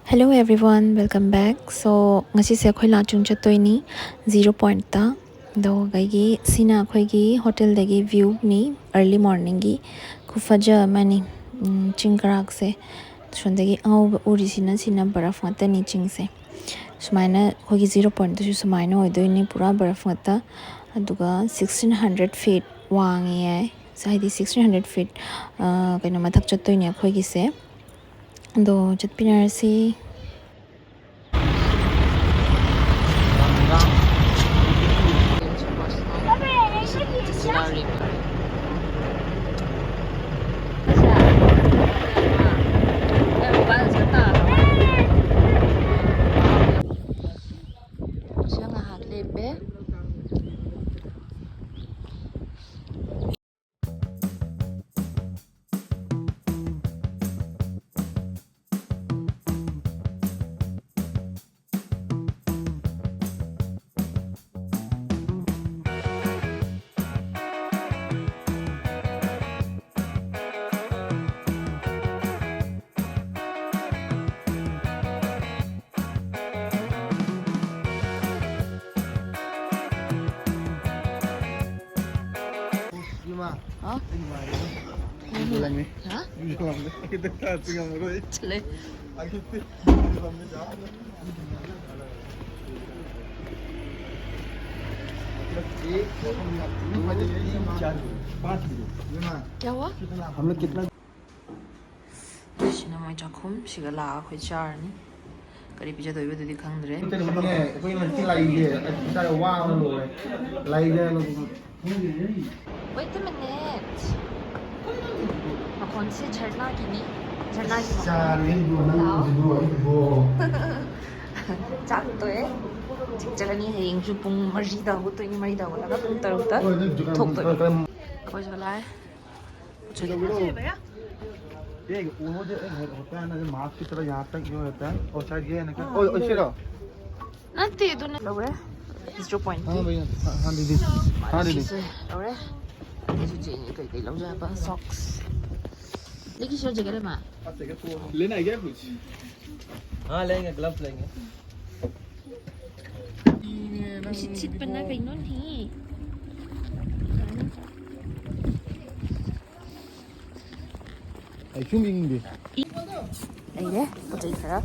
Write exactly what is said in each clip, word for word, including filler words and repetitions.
Hello everyone, welcome back. So, ꯉꯁꯤꯁꯦ ꯑꯩꯈꯣꯏ ꯂꯥꯆꯨꯡ ꯆꯠꯇꯣꯏꯅꯤ, ꯖꯤꯔꯣ ꯄꯣꯏꯟꯠꯇ꯫ ꯑꯗꯣ ꯑꯩꯒꯤ, ꯁꯤꯅ ꯑꯩꯈꯣꯏꯒꯤ ꯍꯣꯇꯦꯜꯗꯒꯤ ꯚ꯭ꯌꯨꯅꯤ, ꯑꯔꯂꯤ ꯃꯣꯔꯅꯤꯡꯒꯤ꯫ ꯈꯨꯐꯖ ꯑꯃꯅꯤ꯫ ꯎꯝ, ꯆꯤꯡ ꯀꯥꯔꯛꯁꯦ꯫ ꯁꯣꯝꯗꯒꯤ ꯑꯉꯧꯕ ꯎꯔꯤꯁꯤꯅ, ꯁꯤꯅ ꯕꯔꯐ ꯉꯥꯛꯇꯅꯤ ꯆꯤꯡꯁꯦ꯫ ꯁꯨꯃꯥꯏꯅ ꯑꯩꯈꯣꯏꯒꯤ ꯖꯤꯔꯣ ꯄꯣꯏꯟꯠꯇꯁꯨ ꯁꯨꯃꯥꯏꯅ ꯑꯣꯏꯗꯣꯏꯅꯤ, ꯄꯨꯔꯥ ꯕꯔꯐ ꯉꯥꯛꯇ꯫ ꯑꯗꯨꯒ sixteen hundred feet ꯋꯥꯡꯉꯦ ꯍꯥꯏ꯫ ꯍꯥꯏꯗꯤ sixteen hundred feet, ꯑ, ꯀꯩꯅꯣ, ꯃꯊꯛ ꯆꯠꯇꯣꯏꯅꯦ ꯑꯩꯈꯣꯏꯒꯤꯁꯦ꯫ ꯑꯗꯣ ꯆꯠꯃꯤꯟꯅꯔꯁꯤ꯫ ꯁꯤꯗ ꯉꯥꯏꯍꯥꯛ ꯂꯦꯞꯄꯦ꯫ ꯏꯃꯥ, ꯍꯥ? ꯏꯃꯥ, ꯏꯃꯥ꯫ ꯍꯥ? ꯏꯃꯥ, ꯏꯃꯥ꯫ ꯆꯠꯂꯦ꯫ क्या हुआ? हम लोग कितना ꯁꯤꯅ ꯃꯣꯏ ꯆꯥꯛꯈꯨꯝ, ꯁꯤꯒ ꯂꯥꯛꯑꯒ ꯑꯩꯈꯣꯏ ꯆꯥꯔꯅꯤ꯫ ꯀꯔꯤ ꯄꯤꯖꯗꯣꯏꯕꯗꯨꯗꯤ ꯈꯪꯗ꯭ꯔꯦ꯫ ꯑꯩꯈꯣꯏꯅ ꯁꯤ ꯂꯥꯛꯏꯁꯦ, ꯑꯩ ꯏꯁꯥꯗ ꯋꯥꯕꯅ ꯂꯣꯏꯔꯦ꯫ ꯂꯥꯛꯏꯁꯦ꯫ Wait a minute. ꯃꯈꯣꯟꯁꯦ ꯖꯔꯅꯥꯒꯤꯅꯤ꯫ ꯖꯔꯅꯥꯒꯤ ꯃꯈꯣꯟ꯫ ꯆꯥꯔꯦ, ꯏꯕꯣ, ꯅꯪ ꯂꯥꯎ꯫ ꯏꯕꯣ, ꯏꯕꯣ꯫ ꯆꯥꯛ ꯇꯣꯛꯑꯦ꯫ ꯍꯧꯖꯤꯛ ꯆꯠꯂꯅꯤ꯫ ꯍꯌꯦꯡꯁꯨ ꯄꯨꯡ ꯃꯔꯤꯗ ꯍꯧꯒꯠꯇꯣꯏꯅꯤ꯫ ꯃꯔꯤꯗ ꯍꯧꯒꯠꯂꯒ ꯄꯨꯡ ꯇꯔꯨꯛꯇ ꯍꯣꯏ, ꯅꯪ ꯗꯨꯀꯥꯟ ꯊꯣꯛꯇꯣꯏꯅꯤ꯫ ꯀꯔꯝ-, ꯀꯔꯝ-, ꯑꯩꯈꯣꯏꯁꯨ ꯂꯥꯛꯑꯦ꯫ ये वो जो एक होता है ना, जो मास्क की तरह यहाँ तक जो होता है, और शायद ये है ना क्या? हाँ, ओ, ओ, ये। इसी का? ꯅꯠꯇꯦ, ꯑꯗꯨꯅ ꯂꯧꯔꯦ꯫ ꯖꯤꯔꯣ ꯄꯣꯏꯟꯠꯀꯤ꯫ हाँ भैया, हाँ, हाँ दीदी, हाँ दीदी। ꯁꯤꯁꯦ ꯂꯧꯔꯦ꯫ ꯑꯗꯩꯁꯨ ꯆꯦꯅꯤ ꯀꯩꯀꯩ ꯂꯧꯖꯕ, ꯁꯣꯛꯁ꯫ ꯂꯤꯒꯤ ꯁꯤꯔ ꯖꯦꯀꯦꯠ ꯑꯃ꯫ लेना है क्या कुछ? हाँ, लेंगे, ग्लव्स लेंगे। ꯎꯁꯤꯠ ꯁꯤꯠꯄꯅ ꯀꯩꯅꯣꯅꯦ꯫ ꯑꯩ ꯁꯨꯝ ꯌꯦꯡꯅꯤꯡꯗꯦ꯫ ꯑꯩꯅꯦ ꯄꯣꯠ ꯆꯩ ꯈꯔ,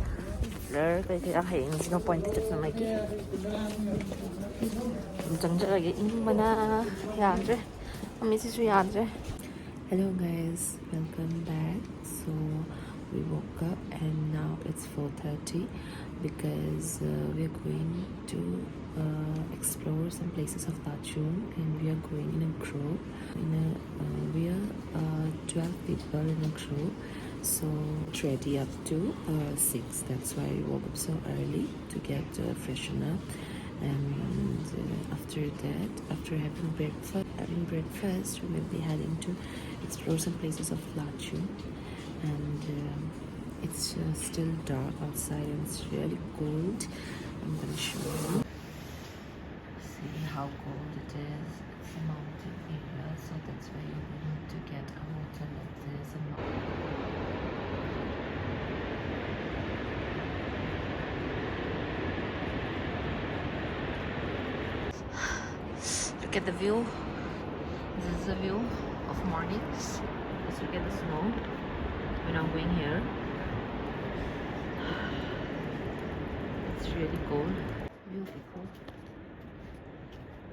ꯐ꯭ꯂꯔ ꯀꯩ ꯀꯩ ꯍꯌꯦꯡ ꯁꯤꯅ ꯄꯣꯏꯟꯠꯇ ꯆꯠꯅꯕꯒꯤ ꯑꯗꯨꯝ ꯆꯪꯖꯔꯒꯦ꯫ ꯏꯪꯕꯅ ꯌꯥꯗ꯭ꯔꯦ꯫ ꯃꯃꯤꯠꯁꯤꯁꯨ ꯌꯥꯗ꯭ꯔꯦ꯫ Hello guys, welcome back. So we woke up and now it's four thirty because uh, we're going to uh, explore some places of Lachung, and we are going in a group. In a, uh, we are uh, twelve people in a group, so it's ready up to uh, six. That's why we woke up so early to get uh, freshen up. And uh, after that, after having breakfast, having breakfast, we will be heading to explore some places of Lachung. And um, it's uh, still dark outside and it's really cold. I'm gonna show you. See how cold it is. It's a mountain area, so that's why you need to get a water like this. And look at the view. This is the view of mornings. Just look at the snow. We're now going here. It's really cold. Beautiful.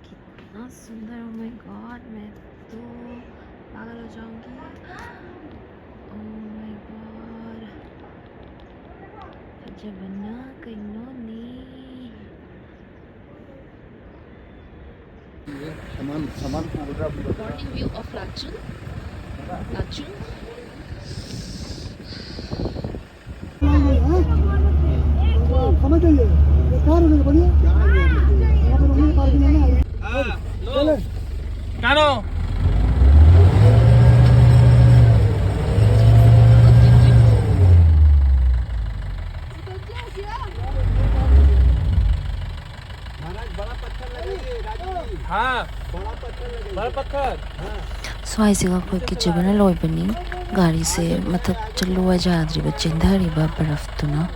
कितना सुंदर, oh my God, मैं तो पागल हो जाऊंगी। Oh my God, फजबना कहीं नहीं। सामान, सामान को बोल रहा हूँ। Morning view of Lachung. Lachung. समझ जाइए, ये कार होने के बढ़िया। यहाँ पे रोकने की पार्किंग है ना। चले। महाराज, बड़ा पत्थर लगाइए, राजू जी। हाँ। बड़ा पत्थर लगाइए। बड़ा पत्थर। हाँ। ꯁ꯭ꯋꯥꯏꯁꯤꯒ ꯑꯩꯈꯣꯏ ꯀꯤꯖꯕꯅ ꯂꯣꯏꯕꯅꯤ꯫ ꯒꯥꯔꯤꯁꯦ ꯃꯊꯛ ꯆꯠꯂꯨ ꯌꯥꯗ꯭ꯔꯤꯕ, ꯆꯦꯟꯊꯔꯤꯕ ꯕꯔꯐꯇꯨꯅ꯫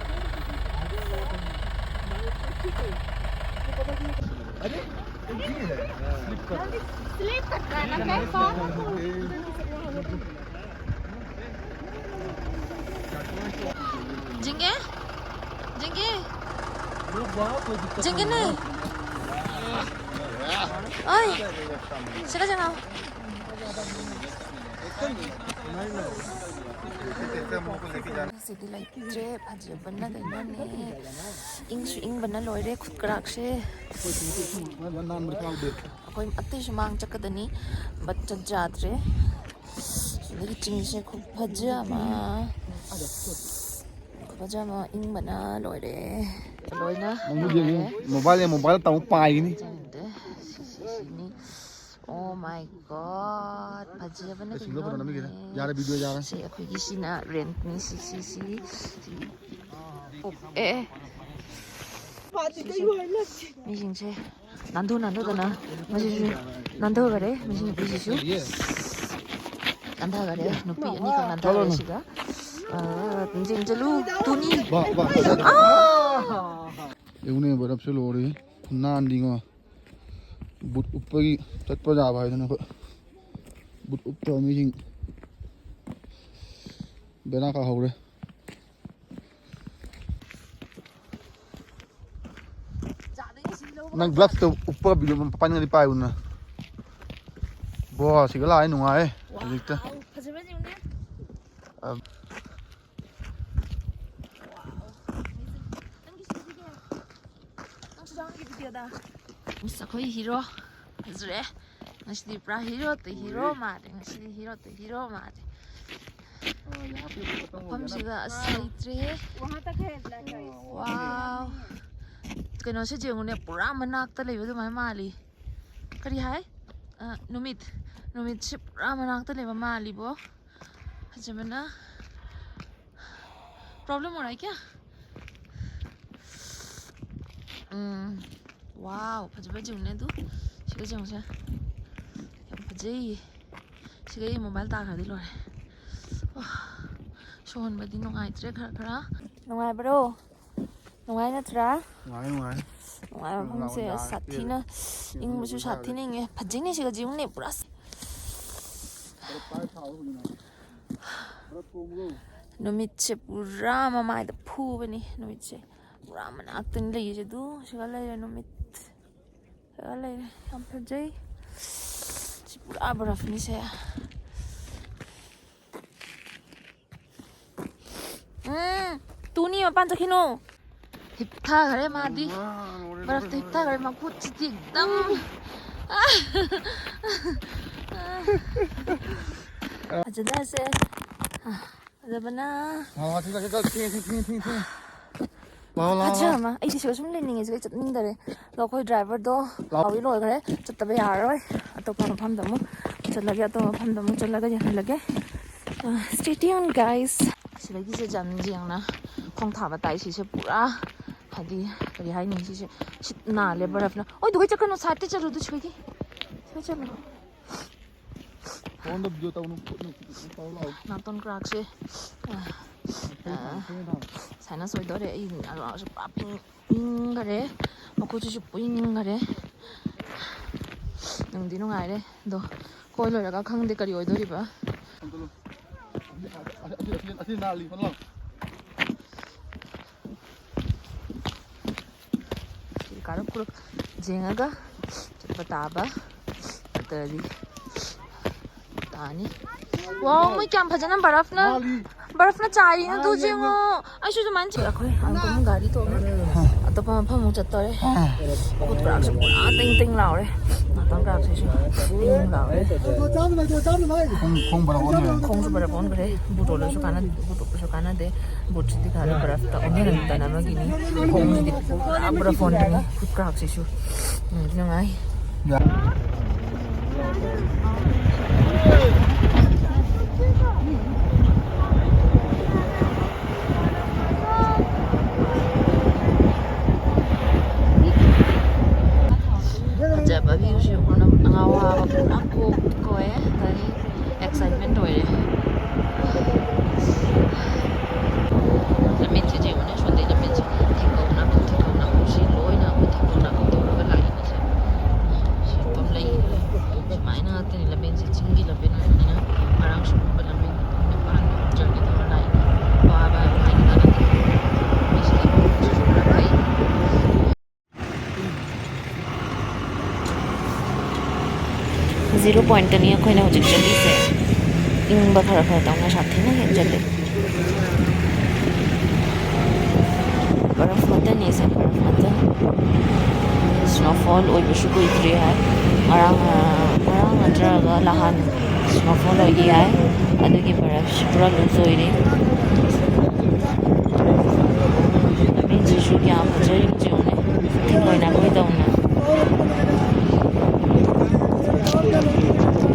अरे, ये है। स्लिप करता है ना, मैं कौन हूँ? ঝিঙে? ঝিঙে? ঝিঙে নে? ওই, সেটা জানাও। ꯉꯁꯤꯗꯤ ꯂꯩꯇ꯭ꯔꯦ, ꯐꯖꯕꯅ ꯀꯩꯅꯣꯅꯦ꯫ ꯏꯪꯁꯨ ꯏꯪꯕꯅ ꯂꯣꯏꯔꯦ ꯈꯨꯠ ꯀꯔꯥꯛꯁꯦ꯫ ꯑꯩꯈꯣꯏ ꯑꯇꯩꯁꯨ ꯃꯥꯡ ꯆꯠꯀꯗꯅꯤ, but ꯆꯠ ꯌꯥꯗ꯭ꯔꯦ꯫ ꯑꯗꯒꯤ ꯆꯤꯡꯁꯦ ꯈꯨꯐꯖ ꯑꯃ, ꯈꯨꯐꯖ ꯑꯃ, ꯏꯪꯕꯅ ꯂꯣꯏꯔꯦ꯫ ꯂꯣꯏꯅ ꯅꯪꯁꯨ ꯌꯦꯡꯉꯨ, ꯃꯣꯕꯥꯏꯜ ꯃꯣꯕꯥꯏꯜ ꯇꯧ ꯄꯥꯏꯒꯅꯤ꯫ ꯆꯪꯗꯦ꯫ ꯁꯤ, ꯁꯤ, ꯁꯤꯅꯤ꯫ Oh my God, ꯐꯖꯕꯅ ꯑꯦ, ꯁꯤꯡꯒꯜ ꯐꯣꯇꯣ ꯅꯝꯕꯤꯒꯦꯗ꯫ ꯀꯩꯅꯣꯅꯦ꯫ ꯌꯥꯔꯦ, ꯚꯤꯗꯤꯑꯣ ꯌꯥꯔꯦ꯫ ꯁꯤ ꯑꯩꯈꯣꯏꯒꯤ ꯁꯤꯅ rentꯅꯤ꯫ ꯁꯤ, ꯁꯤ, ꯁꯤ, ꯁꯤ꯫ ꯑꯣ, ꯑꯦ, ꯑꯦ꯫ ꯃꯤꯁꯤꯡꯁꯦ ꯅꯥꯟꯊꯨ ꯅꯥꯟꯊꯨꯗꯅ ꯃꯁꯤꯁꯨ ꯅꯥꯟꯊꯈꯔꯦ꯫ ꯃꯁꯤ ꯅꯨꯄꯤꯁꯤꯁꯨ ꯅꯥꯟꯊꯈꯔꯦ꯫ ꯅꯨꯄꯤ ꯑꯅꯤꯈꯛ ꯅꯥꯟꯊꯈꯔꯦ ꯁꯤꯗ꯫ ꯑ, ꯌꯦꯡꯁꯤꯜꯂꯨ, ꯇꯨꯅꯤ꯫ ꯕꯥ, ꯕꯥ, ꯕꯥ꯫ ꯑꯥ! ꯌꯦꯡꯉꯨꯅꯦ, ꯕꯔꯞꯁꯦ ꯂꯣꯏꯔꯦ꯫ ꯈꯨꯅꯥꯟꯗꯤꯉꯣ꯫ ꯕꯨꯠ ꯎꯞꯄꯒꯤ ꯆꯠꯄ ꯌꯥꯕ ꯍꯥꯏꯗꯨꯅ ꯑꯩꯈꯣꯏ ꯕꯨꯠ ꯎꯞꯇꯕ ꯃꯤꯁꯤꯡ ꯕꯦꯔꯥ ꯀꯥꯍꯧꯔꯦ꯫ ꯅꯪ ꯒ꯭ꯂꯚꯁꯇꯣ ꯎꯞꯄꯒ ꯚꯤꯗꯤꯑꯣ ꯄꯥꯏꯅꯤꯡꯉꯗꯤ ꯄꯥꯏꯌꯨꯅ꯫ ꯕꯣ, ꯁꯤꯒ ꯂꯥꯛꯑꯦ, ꯅꯨꯡꯉꯥꯏꯌꯦ ꯍꯧꯖꯤꯛꯇ꯫ ꯋꯥꯎ, ꯐꯖꯕ ꯌꯦꯡꯉꯨꯅꯦ꯫ ꯑ, ꯋꯥꯎ, amazing꯫ ꯅꯪꯒꯤꯁꯨ ꯄꯤꯒꯦ꯫ ꯅꯪꯁꯨ ꯌꯥꯎꯅꯤꯡꯒꯦ ꯚꯤꯗꯤꯑꯣꯗ꯫ ꯃꯤꯁ, ꯑꯩꯈꯣꯏ ꯍꯤꯔꯣ ꯐꯖꯔꯦ꯫ ꯉꯁꯤꯗꯤ ꯄꯨꯔꯥ ꯍꯤꯔꯣꯇ ꯍꯤꯔꯣ ꯃꯥꯜꯂꯦ꯫ ꯉꯁꯤꯗꯤ ꯍꯤꯔꯣꯇ ꯍꯤꯔꯣ ꯃꯥꯜꯂꯦ꯫ ꯃꯐꯝꯁꯤꯒ ꯑꯁ ꯂꯩꯇ꯭ꯔꯦꯍꯦ꯫ ꯋꯥꯎ꯫ ꯀꯩꯅꯣꯁꯦ ꯌꯦꯡꯉꯨꯅꯦ, ꯄꯨꯔꯥ ꯃꯅꯥꯛꯇ ꯂꯩꯕ ꯑꯗꯨꯃꯥꯏꯅ ꯃꯥꯜꯂꯤ꯫ ꯀꯔꯤ ꯍꯥꯏ? ꯑ, ꯅꯨꯃꯤꯠ꯫ ꯅꯨꯃꯤꯠꯁꯦ ꯄꯨꯔꯥ ꯃꯅꯥꯛꯇ ꯂꯩꯕ ꯃꯥꯜꯂꯤꯕꯣ꯫ ꯐꯖꯕꯅ꯫ Problem हो रहा है क्या? ꯎꯝ꯫ ꯋꯥꯎ, ꯐꯖꯕ ꯌꯦꯡꯉꯨꯅꯦ ꯑꯗꯨ꯫ ꯁꯤꯒ ꯌꯦꯡꯉꯨꯁꯦ꯫ ꯌꯥꯝ ꯐꯖꯩ꯫ ꯁꯤꯒ ꯑꯩ ꯃꯣꯕꯥꯏꯜ ꯇꯥꯈ꯭ꯔꯗꯤ ꯂꯣꯏꯔꯦ꯫ ꯑꯣ, ꯁꯣꯟꯕꯗꯤ ꯅꯨꯡꯉꯥꯏꯇ꯭ꯔꯦ ꯈꯔ ꯈꯔ꯫ ꯅꯨꯡꯉꯥꯏꯕ꯭ꯔꯣ? ꯅꯨꯡꯉꯥꯏ ꯅꯠꯇ꯭ꯔꯥ? ꯅꯨꯡꯉꯥꯏ ꯅꯨꯡꯉꯥꯏ꯫ ꯅꯨꯡꯉꯥꯏꯕ ꯃꯐꯝꯁꯦ ꯑꯁ ꯁꯥꯊꯤꯅ ꯏꯪꯕꯁꯨ ꯁꯥꯊꯤꯅ ꯏꯪꯉꯦ꯫ ꯐꯖꯩꯅꯦ ꯁꯤꯒ ꯌꯦꯡꯉꯨꯅꯦ ꯄꯨꯔꯥ꯫ ꯅꯨꯃꯤꯠꯁꯦ ꯄꯨꯔꯥ ꯃꯃꯥꯏꯗ ꯐꯨꯕꯅꯤ꯫ ꯅꯨꯃꯤꯠꯁꯦ ꯄꯨꯔꯥ ꯃꯅꯥꯛꯇꯅꯤ ꯂꯩꯔꯤꯁꯦ꯫ ꯑꯗꯨ ꯁꯤꯒ ꯂꯩꯔꯦ ꯅꯨꯃꯤꯠ꯫ ꯁꯤꯒ ꯂꯩꯔꯦ꯫ ꯌꯥꯝ ꯐꯖꯩ꯫ ꯁꯤ ꯄꯨꯔꯥ ꯕꯔꯐꯅꯤꯁꯦ꯫ ꯎꯝ, ꯇꯨꯅꯤ ꯃꯄꯥꯟ ꯆꯠꯈꯤꯅꯨ꯫ ꯍꯤꯞꯊꯈ꯭ꯔꯦ ꯃꯥꯗꯤ꯫ ꯕꯔꯐꯇ ꯍꯤꯞꯊꯈ꯭ꯔꯦ ꯃꯈꯨꯠꯁꯤꯗꯤ ꯑꯦꯛꯗꯝ꯫ ꯐꯖꯗꯁꯦ꯫ ꯐꯖꯕꯅ꯫ ꯂꯥꯎ, ꯂꯥꯎ, ꯊꯤꯡ, ꯊꯤꯡ, ꯊꯤꯡ, ꯊꯤꯡ, ꯊꯤꯡ, ꯊꯤꯡ꯫ ꯂꯥꯎ, ꯂꯥꯎ, ꯂꯥꯎ꯫ ꯐꯖꯕ꯫ ꯑꯩꯗꯤ ꯁꯤꯗ ꯁꯨꯝ ꯂꯩꯅꯤꯡꯉꯦ, ꯁꯤꯗ ꯆꯠꯅꯤꯡꯗꯔꯦ꯫ ꯑꯗꯣ ꯑꯩꯈꯣꯏ ꯗ꯭ꯔꯥꯏꯚꯔꯗꯣ ꯂꯥꯎ꯫ ꯂꯥꯎꯗꯤ ꯂꯣꯏꯈ꯭ꯔꯦ, ꯆꯠꯇꯕ ꯌꯥꯔꯔꯣꯏ꯫ ꯑꯇꯣꯞꯄ ꯃꯐꯝꯗ ꯑꯃꯨꯛ ꯆꯠꯂꯒꯦ, ꯑꯇꯣꯞꯄ ꯃꯐꯝꯗ ꯑꯃꯨꯛ ꯆꯠꯂꯒ ꯌꯦꯡꯍꯜꯂꯒꯦ꯫ Stay tuned, guys. ꯁꯤꯗꯒꯤꯁꯦ ꯖꯟ ꯌꯦꯡꯅ ꯈꯣꯡ ꯊꯥꯕ ꯇꯥꯏ꯫ ꯁꯤꯁꯦ ꯄꯨꯔꯥ ꯍꯥꯏꯗꯤ ꯀꯔꯤ ꯍꯥꯏꯅꯤ, ꯁꯤꯁꯦ ꯁꯤꯠ ꯅꯥꯜꯂꯦ ꯕꯔꯐꯅ꯫ ꯑꯣꯏ, ꯑꯗꯨꯒꯩ ꯆꯠꯀꯅꯨ, ꯁꯥꯏꯗꯇ ꯆꯠꯂꯨ, ꯑꯗꯨ ꯁꯤꯗꯒꯤ꯫ ꯁꯤꯗ ꯆꯠꯂꯨ꯫ ꯐꯣꯟꯗ ꯚꯤꯗꯤꯑꯣ ꯇꯧꯅꯨ, ꯈꯣꯠꯅꯨ, ꯇꯧ ꯂꯥꯎ꯫ ꯅꯥꯇꯣꯟ ꯀ꯭ꯔꯥꯛꯁꯦ꯫ ꯐꯩ ꯊꯥꯡ, ꯐꯩ ꯊꯥꯡ꯫ ꯁꯥꯏꯅꯁ ꯑꯣꯏꯗꯣꯔꯦ꯫ ꯑꯩ ꯅꯥꯇꯣꯟꯁꯨ ꯄꯨꯔꯥ ꯄꯤꯡ-, ꯄꯤꯡꯈꯔꯦ꯫ ꯃꯈꯨꯠꯁꯤꯁꯨ ꯄꯤꯡꯈꯔꯦ꯫ ꯅꯨꯡꯗꯤ ꯅꯨꯡꯉꯥꯏꯔꯦ ꯑꯗꯣ꯫ ꯀꯣꯏ ꯂꯣꯏꯔꯒ ꯈꯪꯗꯦ ꯀꯔꯤ ꯑꯣꯏꯗꯣꯔꯤꯕ꯫ ꯑꯁꯤ, ꯑꯁꯤ, ꯑꯁꯤ, ꯑꯁꯤ ꯅꯥꯜꯂꯤ, ꯐꯠ ꯂꯥꯎ꯫ ꯁꯤ ꯀꯥꯔꯞ ꯀꯨꯔꯞ ꯌꯦꯡꯉꯒ ꯆꯠꯄ ꯇꯥꯕ ꯅꯠꯇ꯭ꯔꯗꯤ ꯇꯥꯅꯤ꯫ ꯋꯥꯎ, ꯃꯣꯏ ꯀꯌꯥꯝ ꯐꯖꯅ ꯕꯔꯐꯅ, ꯕꯔꯐꯅ ꯆꯥꯏꯔꯤꯅꯣ ꯑꯗꯨ ꯌꯦꯡꯉꯣ꯫ ꯑꯩꯁꯨ ꯑꯗꯨꯃꯥꯏꯅ ꯆꯠ-, ꯑꯩꯈꯣꯏ ꯑꯃꯨꯛ ꯒꯥꯔꯤ ꯇꯣꯡꯉꯦ꯫ ꯑꯇꯣꯞꯄ ꯃꯐꯝ ꯑꯃꯨꯛ ꯆꯠꯇꯣꯔꯦ꯫ ꯃꯈꯨꯠ ꯀ꯭ꯔꯥꯛꯁꯦ ꯄꯨꯔꯥ ꯇꯦꯡ ꯇꯦꯡ ꯂꯥꯎꯔꯦ꯫ ꯅꯥꯇꯣꯟ ꯀ꯭ꯔꯥꯛꯁꯤꯁꯨ ꯇꯦꯡ ꯇꯦꯡ ꯂꯥꯎꯔꯦ꯫ ꯈꯣꯡ, ꯈꯣꯡ ꯕꯔꯞ ꯑꯣꯟꯈ꯭ꯔꯦ꯫ ꯈꯣꯡꯁꯨ ꯕꯔꯞ ꯑꯣꯟꯈ꯭ꯔꯦ꯫ ꯕꯨꯠ ꯇꯣꯡꯕꯁꯨ ꯀꯥꯟꯅꯗꯦ꯫ ꯕꯨꯠꯁꯤꯗꯤ ꯀꯥꯟꯅꯗꯦ꯫ ꯕꯨꯠꯁꯤꯗꯤ ꯀꯥꯟꯅꯗꯦ꯫ ꯕꯔꯞꯇ ꯑꯣꯟꯊꯔꯛꯇꯅ ꯑꯃꯒꯤꯅꯤ꯫ ꯈꯣꯡꯁꯤꯗꯤ ꯄꯨꯔꯥ ꯕꯔꯞ ꯑꯣꯟꯕꯅꯤ꯫ ꯈꯨꯠ ꯀ꯭ꯔꯥꯛꯁꯤꯁꯨ ꯅꯨꯡꯗꯤ ꯅꯨꯡꯉꯥꯏ꯫ ꯐꯖꯕ viewꯁꯦ ꯎꯅ ꯑꯉꯥꯎ ꯑꯉꯥꯎꯕ ꯄꯨꯔꯥ ꯀꯣꯛ ꯀꯣꯛꯑꯦ꯫ ꯑꯗꯒꯤ excitement ꯑꯣꯏꯔꯦ꯫ ꯂꯝꯕꯤꯁꯦ ꯌꯦꯡꯉꯨꯅꯦ, ꯁꯣꯝꯗꯩ ꯂꯝꯕꯤꯁꯦ ꯊꯦꯛꯄ ꯖꯤꯔꯣ ꯄꯣꯏꯟꯠꯇꯅꯤ ꯑꯩꯈꯣꯏꯅ ꯍꯧꯖꯤꯛ ꯆꯠꯂꯤꯁꯦ꯫ ꯏꯪꯕ ꯈꯔ ꯈꯔ ꯇꯧꯅ ꯁꯥꯊꯤꯅ ꯍꯦꯟꯖꯜꯂꯦ꯫ ꯕꯔꯐ ꯉꯥꯛꯇꯅꯤ ꯁꯦ, ꯕꯔꯐ ꯉꯥꯛꯇꯅꯤ꯫ ꯁ꯭ꯅꯣꯐꯣꯜ ꯑꯣꯏꯕꯁꯨ ꯀꯨꯏꯗ꯭ꯔꯤ ꯍꯥꯏ꯫ ꯉꯔꯥꯡ, ꯉꯔꯥꯡ ꯅꯠꯇ꯭ꯔꯒ ꯅꯍꯥꯟ ꯁ꯭ꯅꯣꯐꯣꯜ ꯑꯣꯏꯈꯤ ꯍꯥꯏ꯫ ꯑꯗꯨꯒꯤ ꯕꯔꯐꯁꯤ ꯄꯨꯔꯥ ꯂꯨꯖ ꯑꯣꯏꯔꯦ꯫ ꯂꯝꯕꯤꯁꯤꯁꯨ ꯀꯌꯥꯝ ꯐꯖꯔꯤꯕ ꯌꯦꯡꯉꯨꯅꯦ꯫ ꯊꯦꯡꯒꯣꯏꯅꯈꯣꯏ ꯇꯧꯅ꯫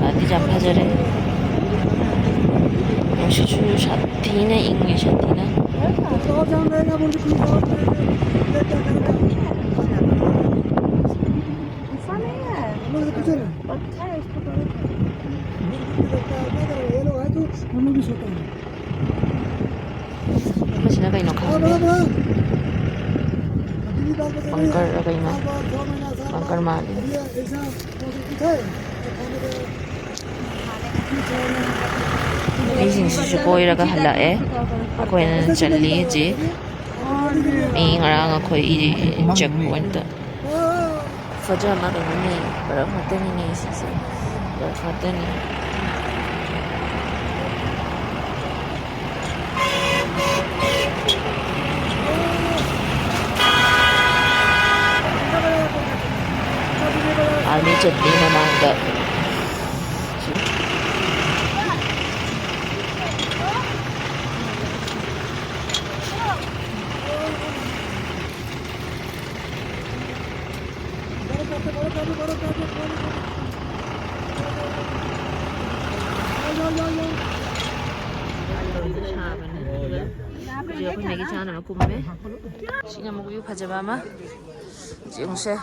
ꯑꯗꯤ ꯌꯥꯝ ꯐꯖꯔꯦ꯫ ꯅꯨꯡꯁꯤꯠꯁꯨ ꯁꯥꯊꯤꯅ ꯏꯪꯉꯦ, ꯁꯥꯊꯤꯅ꯫ ꯃꯁꯤꯅ ꯀꯩꯅꯣ ꯈꯪꯗꯦ꯫ ꯕꯪꯀꯔ ꯀꯩꯅꯣ? ꯕꯪꯀꯔ ꯃꯥꯜꯂꯤ꯫ ꯃꯤꯁꯤꯡꯁꯤꯁꯨ ꯀꯣꯏꯔꯒ ꯍꯜꯂꯛꯑꯦ꯫ ꯑꯩꯈꯣꯏꯅ ꯆꯠꯂꯤ ꯍꯧꯖꯤꯛ꯫ ꯃꯤ ꯉꯔꯥꯡ ꯑꯩꯈꯣꯏ ꯆꯦꯛ ꯄꯣꯏꯟꯠꯇ꯫ ꯐꯖ ꯑꯃ ꯀꯩꯅꯣꯅꯦ, ꯕꯔꯐ ꯉꯥꯛꯇꯅꯤꯅꯦ ꯁꯤꯁꯦ, ꯕꯔꯐ ꯉꯥꯛꯇꯅꯤ꯫ ꯑꯥꯔꯃꯤ ꯆꯠꯂꯤ ꯃꯃꯥꯡꯗ꯫ ꯁꯤꯅ ꯑꯃꯨꯛ view ꯐꯖꯕ ꯑꯃ꯫ ꯌꯦꯡꯉꯨꯁꯦ,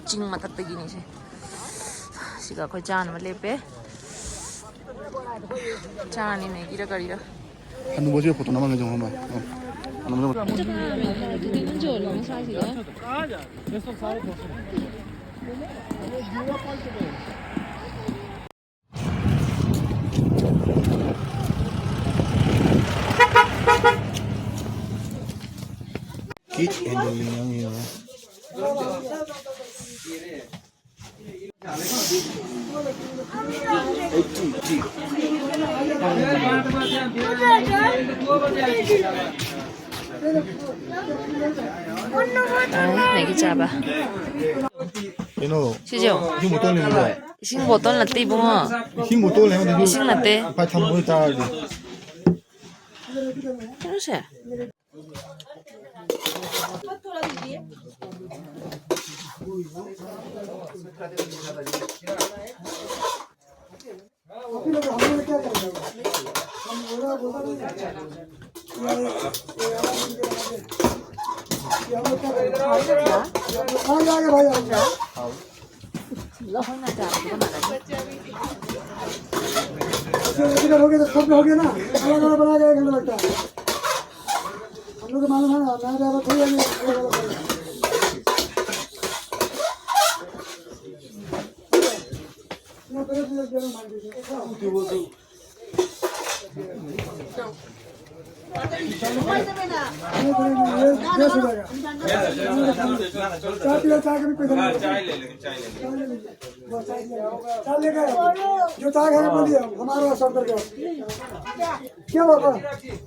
ꯆꯤꯡ ꯃꯊꯛꯇꯒꯤꯅꯤꯁꯦ꯫ ꯁꯤꯒ ꯑꯩꯈꯣꯏ ꯆꯥꯅꯕ ꯂꯦꯞꯄꯦ꯫ ꯆꯥꯅꯤ, ꯃꯦꯒꯤꯔ ꯀꯔꯤꯔ꯫ ꯍꯅꯨꯕꯁꯦ ꯐꯣꯇꯣ ꯅꯝꯍꯜꯂꯁꯦ ꯈꯪꯕ꯭ꯔꯥ? ꯑꯣ, ꯍꯅꯨꯕꯁꯦ photo. Keep handling yang ini, ya. ꯃꯦꯒꯤ ꯆꯥꯕ꯫ ꯀꯩꯅꯣ? ꯁꯤꯁꯨ? ꯏꯁꯤꯡ ꯕꯣꯇꯜ ꯂꯩꯔꯤꯕꯣ? ꯏꯁꯤꯡ ꯕꯣꯇꯜ ꯅꯠꯇꯦ, ꯏꯕꯨꯡꯉꯣ꯫ ꯏꯁꯤꯡ ꯕꯣꯇꯜ ꯂꯩ ꯍꯥꯏꯕꯗꯨꯁꯨ ꯏꯁꯤꯡ ꯅꯠꯇꯦ꯫ ꯐꯥꯏ ꯊꯝꯃꯣꯏ ꯇꯥꯔꯗꯤ꯫ ꯀꯩꯅꯣꯁꯦ꯫ अच्छा, इधर हो गया तो सब हो गया ना, अलग अलग बना के एक घंटा लगता है। हम लोग को मालूम है ना, मैं ज़्यादा थोड़ी अलग अलग बना। चाय पी लो, चाय कभी पैसा नहीं। चाय ले लेंगे, चाय ले लेंगे। चाय ले लीजिए। चाय लेकर आओ। जो चाय खाने बोलिए, हमारा सर्व करके आओ। क्या बात है?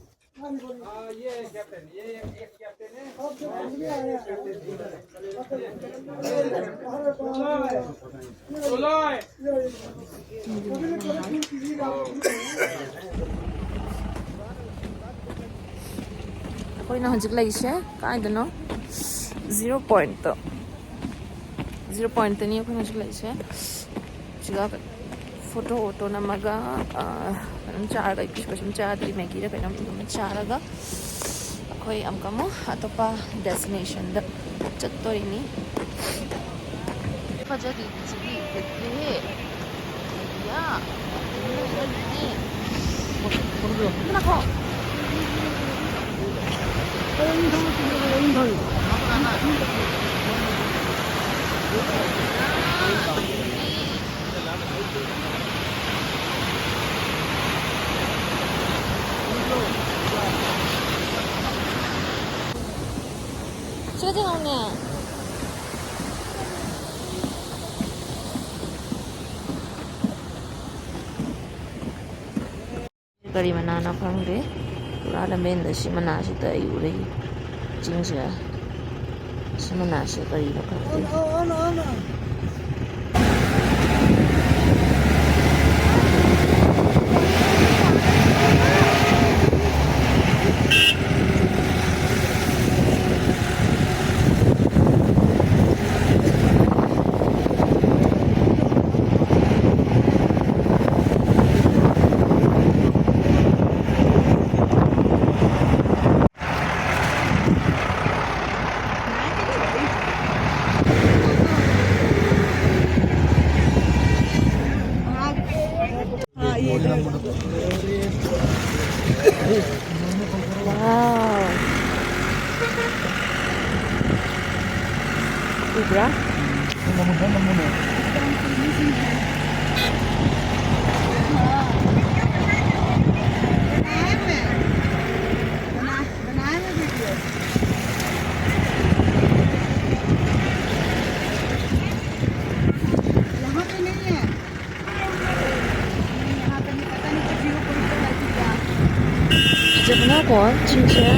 ꯑꯩꯈꯣꯏꯅ ꯍꯧꯖꯤꯛ ꯂꯩꯔꯤꯁꯦ ꯀꯥꯏꯗꯅꯣ? ꯖꯤꯔꯣ ꯄꯣꯏꯟꯠꯇꯣ, ꯖꯤꯔꯣ ꯄꯣꯏꯟꯠꯇꯅꯤ ꯑꯩꯈꯣꯏꯅ ꯍꯧꯖꯤꯛ ꯂꯩꯔꯤꯁꯦ꯫ ꯁꯤꯒ ꯐꯣꯇꯣ ꯋꯣꯇꯣ ꯅꯝꯃꯒ, ꯑ, ꯀꯩꯅꯣꯝ ꯆꯥꯔꯒ, ꯑꯩ ꯀꯩꯁꯨ ꯀꯩꯁꯨꯝ ꯆꯥꯗ꯭ꯔꯤ, ꯃꯦꯒꯤꯔ ꯀꯩꯅꯣꯝ ꯑꯗꯨꯝ ꯆꯥꯔꯒ ꯑꯩꯈꯣꯏ ꯑꯃꯨꯛꯀ ꯑꯃꯨꯛ ꯑꯇꯣꯞꯄ ꯗꯦꯁꯇꯤꯅꯦꯁꯟꯗ ꯆꯠꯇꯣꯔꯤꯅꯤ꯫ ꯐꯖꯔꯤ꯫ ꯁꯤꯗꯤ ꯐꯖꯩꯍꯦ꯫ ꯌꯥ꯫ ꯂꯥꯛꯈꯣ꯫ ꯁꯤꯒ ꯊꯦꯡꯅꯧꯅꯦ꯫ ꯀꯔꯤ ꯃꯅꯥꯅꯣ ꯈꯪꯗꯦ꯫ ꯄꯨꯔꯥ ꯂꯝꯕꯦꯟꯗ ꯁꯤ ꯃꯅꯥꯁꯤꯗ ꯑꯩ ꯎꯔꯛꯏ꯫ ꯆꯤꯡꯁꯤꯗ ꯁꯤ ꯃꯅꯥꯁꯤ ꯀꯔꯤꯅꯣ ꯈꯪꯗꯦ꯫ हाँ, ये इधर। वाओ। उबरा। बनाए हुए हैं। बना-, बनाए हुए वीडियो। यहाँ पे नहीं है। नहीं, यहाँ पे नहीं, पता नहीं कुछ view point पे बैठी क्या। जमुना कौन? चिंचिया?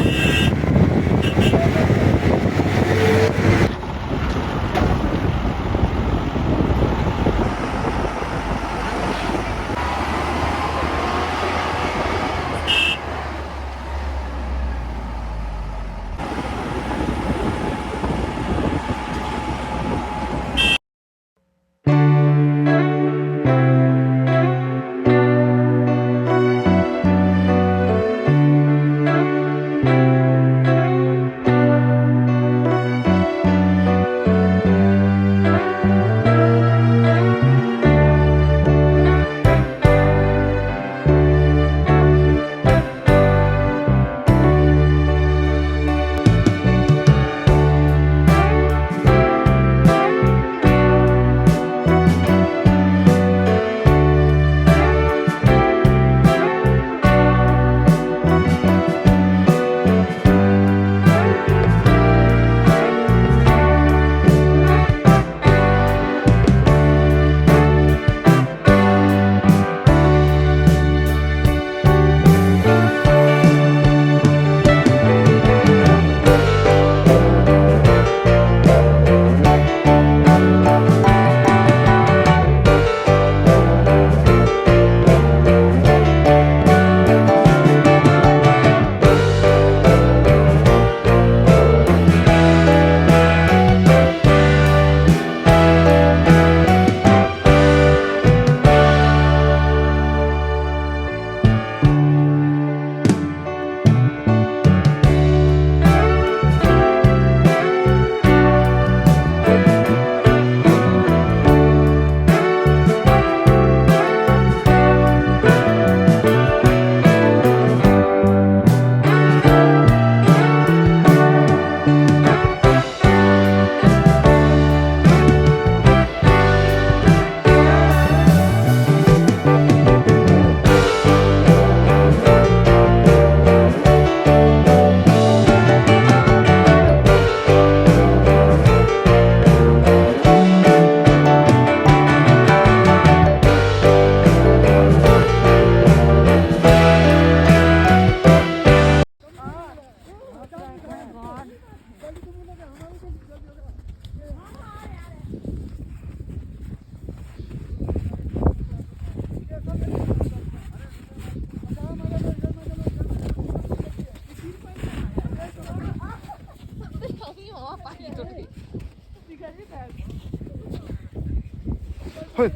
ꯍꯣꯏ꯫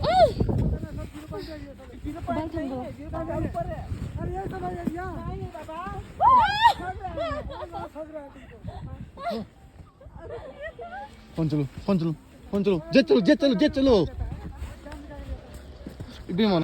ꯐꯣꯟ ꯆꯠꯂꯨ, ꯐꯣꯟ ꯆꯠꯂꯨ, ꯐꯣꯟ ꯆꯠꯂꯨ, ꯖꯦꯠ ꯆꯠꯂꯨ, ꯖꯦꯠ ꯆꯠꯂꯨ, ꯖꯦꯠ ꯆꯠꯂꯨ꯫ ꯏꯕꯦꯝꯃ꯫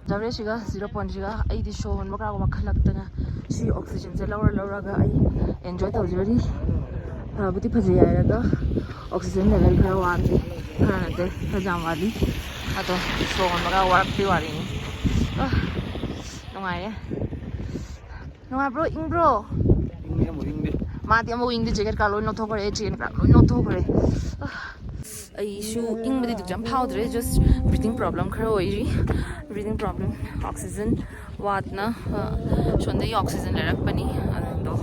ꯖꯕꯔꯦꯁꯤꯒ ꯖꯤꯔꯣ ꯄꯣꯏꯟꯁꯤꯒ ꯑꯩꯗꯤ ꯁꯣꯔ ꯍꯣꯟꯕ ꯈꯔ ꯋꯥꯈꯠꯂꯛꯇꯅ ꯁꯤ ꯑꯣꯛꯁꯤꯖꯟꯁꯦ ꯂꯧꯔ ꯂꯧꯔꯒ ꯑꯩ ꯑꯦꯟꯖꯣꯏ ꯇꯧꯖꯔꯤ꯫ ꯐꯕꯨꯗꯤ ꯐꯖꯩ ꯍꯥꯏꯔꯒ ꯑꯣꯛꯁꯤꯖꯟ ꯂꯦꯚꯦꯜ ꯈꯔ ꯋꯥꯠꯂꯤ, ꯈꯔ ꯅꯠꯇꯦ, ꯈꯔ ꯌꯥꯝ ꯋꯥꯠꯂꯤ꯫ ꯑꯗꯣ ꯁꯣꯔ ꯍꯣꯟꯕꯒ ꯋꯥꯔꯛꯄꯩ ꯋꯥꯔꯤꯅꯤ꯫ ꯑ, ꯅꯨꯡꯉꯥꯏꯌꯦ꯫ ꯅꯨꯡꯉꯥꯏꯕ꯭ꯔꯣ? ꯏꯪꯕ꯭ꯔꯣ? ꯏꯪꯉꯦ, ꯑꯃꯨꯛ ꯏꯪꯗꯦ꯫ ꯃꯥꯗꯤ ꯑꯃꯨꯛ ꯏꯪꯗꯦ, ꯖꯦꯀꯦꯠ ꯀꯥ ꯂꯣꯏ ꯂꯧꯊꯣꯛꯈ꯭ꯔꯦ, ꯆꯦꯟ ꯀꯥ ꯂꯣꯏ ꯂꯧꯊꯣꯛꯈ꯭ꯔꯦ꯫ ꯑ, ꯑꯩꯁꯨ ꯏꯪꯕꯗꯤ ꯑꯗꯨꯛ ꯌꯥꯝ ꯐꯥꯎꯗ꯭ꯔꯦ, just breathing problem ꯈꯔ ꯑꯣꯏꯔꯤ꯫ Breathing problem, oxygen ꯋꯥꯠꯅ, ꯑ, ꯁꯣꯝꯗꯒꯤ oxygen ꯂꯩꯔꯛꯄꯅꯤ, ꯑꯗꯣ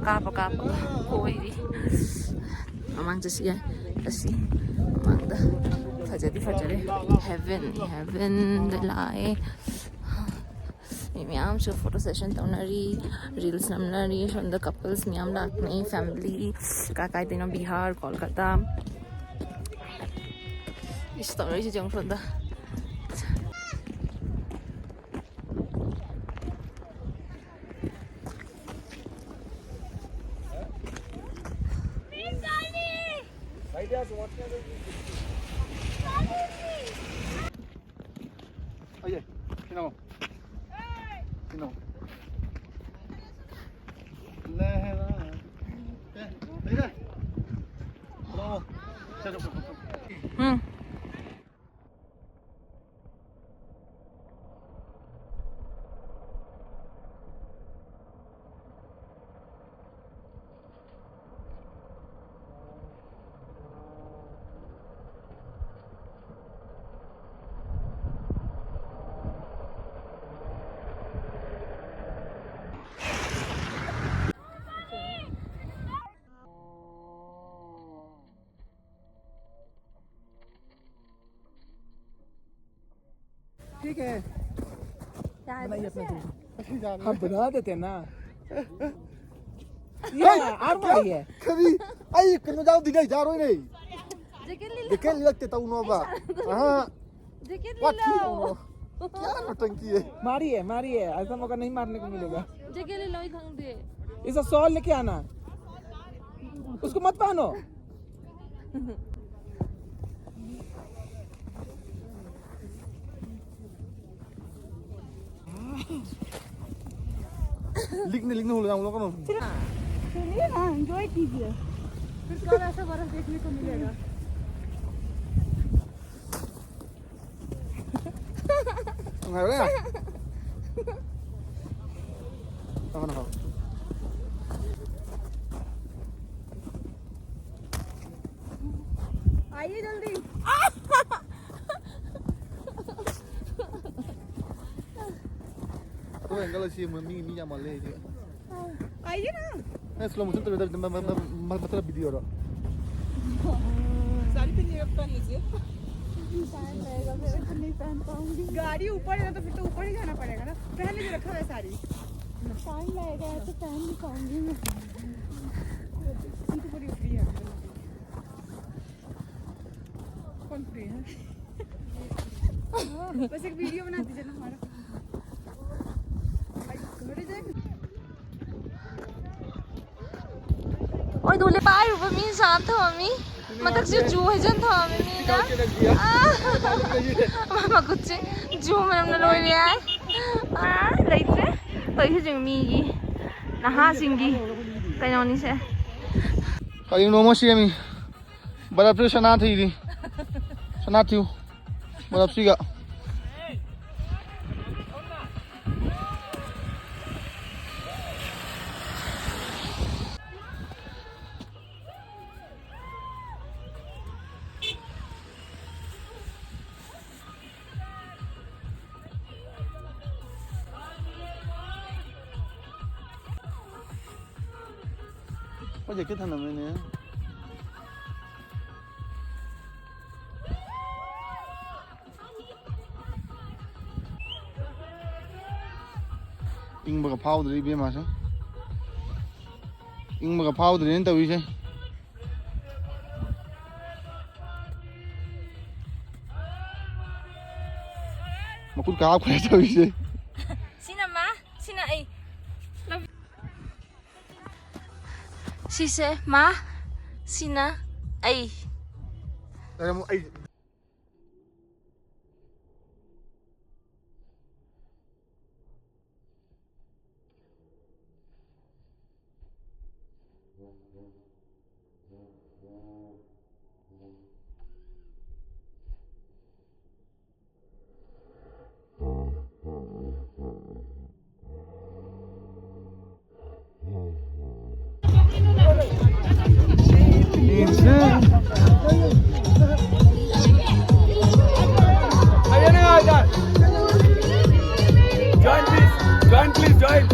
ꯀꯥꯞꯄ ꯀꯥꯞꯄꯒ ꯀꯣꯏꯔꯤ꯫ ꯃꯃꯥꯡ ꯆꯠꯁꯤ ꯌꯥꯏ, ꯆꯠꯁꯤ꯫ ꯃꯃꯥꯡꯗ ꯐꯖꯗꯤ ꯐꯖꯔꯦ, heaven, heaven ꯗ ꯂꯥꯛꯑꯦ꯫ ꯃꯤ ꯃꯌꯥꯝꯁꯨ photo session ꯇꯧꯅꯔꯤ, reels ꯅꯝꯅꯔꯤ꯫ ꯁꯣꯝꯗ couples ꯃꯌꯥꯝ ꯂꯥꯛꯅꯩ, family ꯀꯥꯏ ꯀꯥꯏꯗꯩꯅꯣ, ꯕꯤꯍꯥꯔ, ꯀꯣꯜꯀꯇꯥ꯫ ꯏꯁ, ꯇꯧꯅꯔꯤꯁꯤ ꯌꯦꯡꯉꯨ ꯁꯣꯝꯗ꯫ ꯑꯌꯦ, ꯀꯩꯅꯣ? ꯀꯩꯅꯣ? ꯂꯩꯔꯦ꯫ ꯂꯩꯔꯦ꯫ ꯍꯜꯂꯣ꯫ ꯆꯠꯂꯣ, ꯆꯠꯂꯣ, ꯆꯠꯂꯣ꯫ ꯎꯝ꯫ ठीक है। बनाइए अपना दोस्त। हम बना देते हैं ना। ये आ रहा है। कभी आई कनो जाओ दिखाई जा रही नहीं। लेकिन लगते तो उन्होंने। हाँ। जेकेट ले लो। क्या नौटंकी है? मारिए, मारिए, ऐसा मौका नहीं मारने को मिलेगा। जेकेट ले लो, ये खंग दे। इसका शॉल लेके आना। उसको मत पहनो। लिखने लिखने हो जाऊंगा। चलिए ना, एंजॉय कीजिए। फिर कल ऐसा बर्फ देखने को मिलेगा। Ang harap na. Tama na ako. आइए जल्दी। तो एंगल सी मम्मी मी या मले। आइए ना। ए, स्लो मोशन तो मतलब वीडियो रो। साड़ी पहनिए, पहन लीजिए। टाइम लगेगा, फिर तो नहीं पहन पाऊंगी। गाड़ी ऊपर है ना, तो फिर तो ऊपर ही जाना पड़ेगा ना। पहन लीजिए, रखा है साड़ी। टाइम लगेगा, ऐसे पहन नहीं पाऊंगी मैं। ये तो पूरी फ्री है। कौन फ्री है? बस एक वीडियो बना दीजिए ना हमारा। भाई, घर जाएगा। Oy, dole pai uba mi santa mami. Matak si ju hai jan tha mami na. Ah. Mama kuchi ju manam na loi ya. Ah, laite. Oy, si jing mi gi. Na ha singi. Kayo ni se. Kayo no mo si mi. Bara pre sana thi di. Sana thiu. Bara siga. Oye, ¿qué tal, nene? ꯏꯪꯕꯒ ꯐꯥꯎꯗ꯭ꯔꯦ ꯏꯕꯦꯝꯃꯁꯦ꯫ ꯏꯪꯕꯒ ꯐꯥꯎꯗ꯭ꯔꯦꯅ ꯇꯧꯔꯤꯁꯦ꯫ ꯃꯈꯨꯠꯀ ꯍꯥꯞꯈ꯭ꯔꯦ ꯇꯧꯔꯤꯁꯦ꯫ ꯁꯤꯅ ꯃꯥ, ꯁꯤꯅ ꯑꯩ꯫ ꯁꯤꯁꯦ ꯃꯥ, ꯁꯤꯅ ꯑꯩ꯫ ꯑꯩ ꯑꯃꯨꯛ ꯑꯩ Join, please. Join, please, join.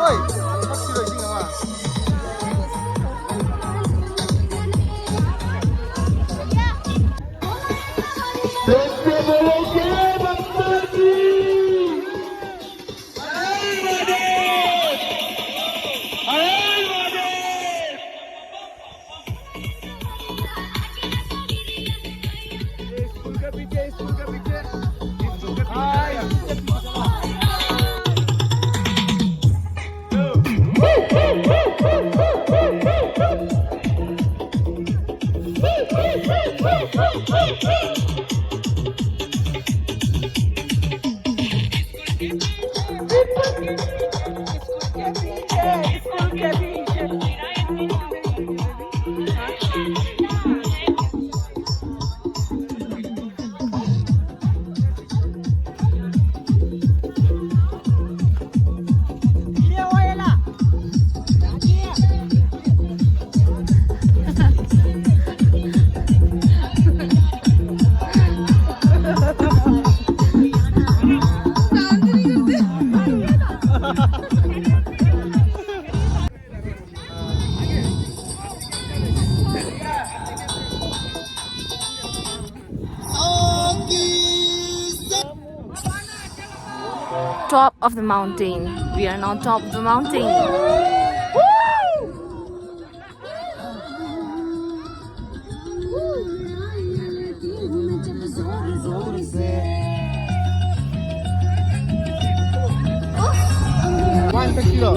ꯍꯣꯏ, ꯊꯛꯈꯤꯔꯣꯏ ꯏꯁꯤꯡ ꯑꯃ꯫ Top of the mountain. We are now top of the mountain. One kilo.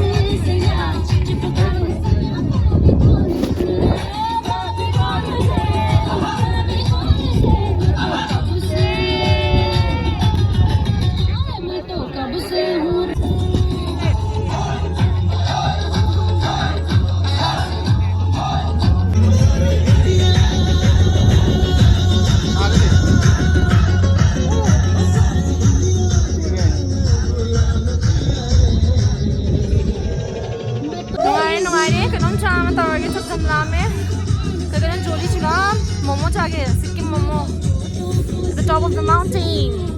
ꯅꯨꯡꯉꯥꯏꯔꯦ, ꯅꯨꯡꯉꯥꯏꯔꯦ꯫ ꯀꯩꯅꯣꯝ ꯆꯥ ꯑꯃ ꯇꯧꯔꯒꯦ, ꯆꯥꯛ ꯌꯥꯝ ꯂꯥꯝꯃꯦ꯫ ꯀꯩ ꯀꯩꯅꯣ ꯖꯣꯂꯤꯁꯤꯅ ꯃꯣꯃꯣ ꯆꯥꯒꯦ, Sikkim momo. The top of the mountain.